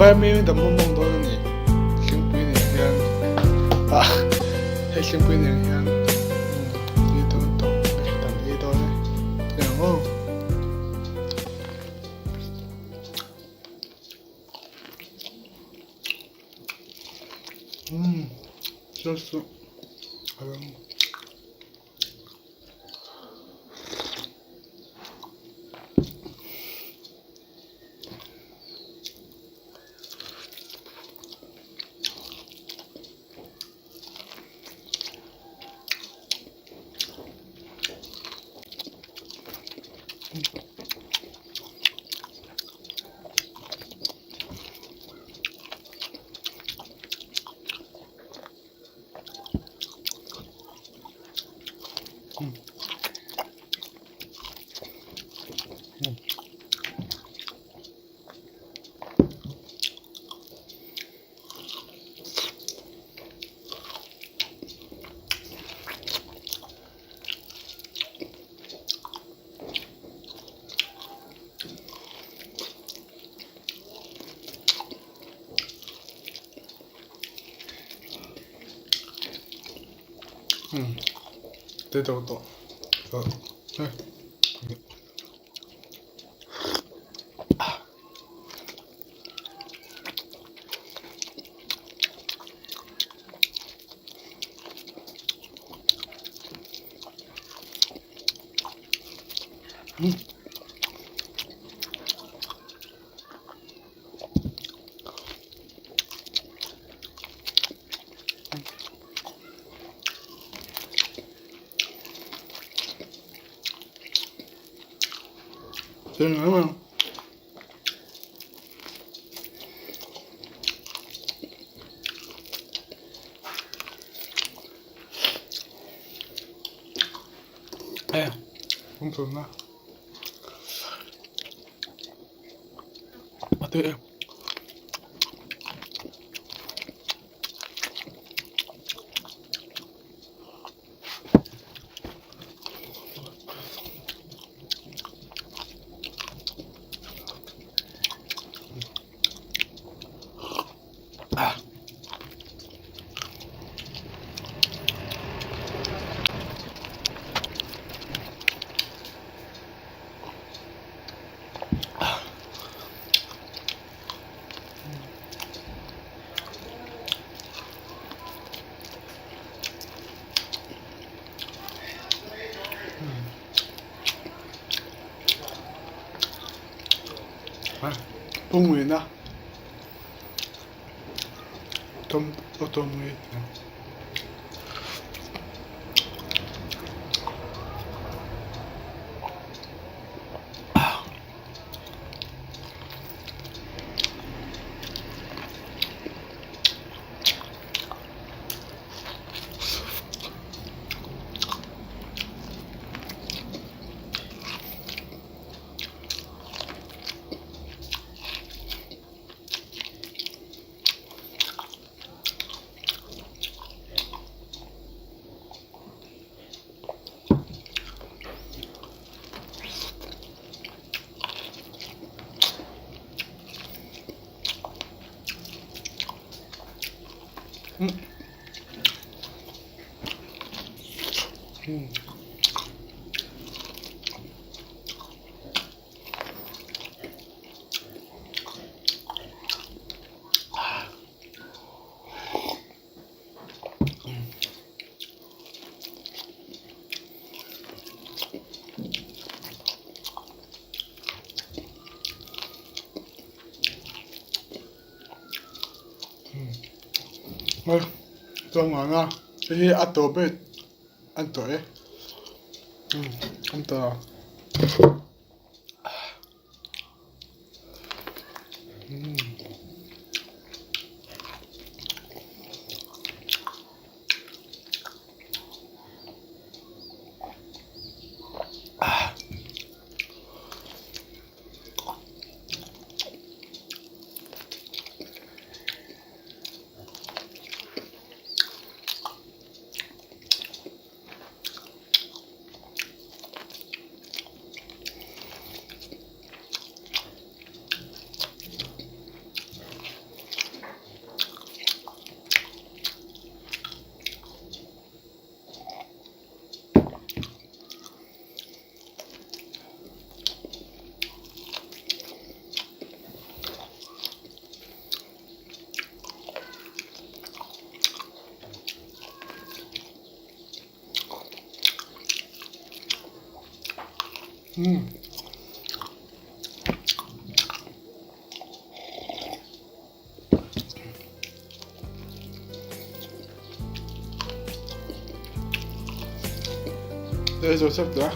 Vaimim dam mawng mawng dawn a ni. Hlingpui nen hian ah hei hlingpui nen hian tui dawn tawh e kan ei dawn e tui ang aw. Umm sauce chu a lo. Te tawh tawh A tui em. Pungwina tom Chuan hei hi a tawp ber an tawh e an tawh a. Umm. Ei zo chak ta.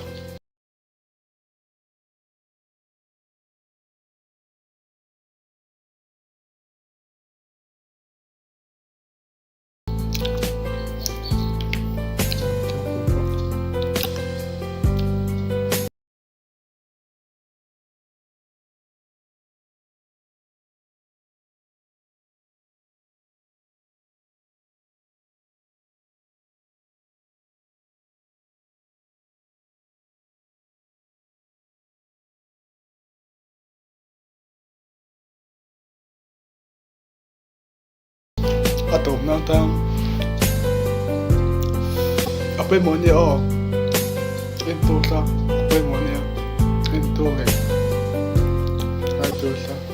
A tawp nan tan a pawimawh nia aw en tur thlak a pawimawh nia en tur leh ngai tur thlak.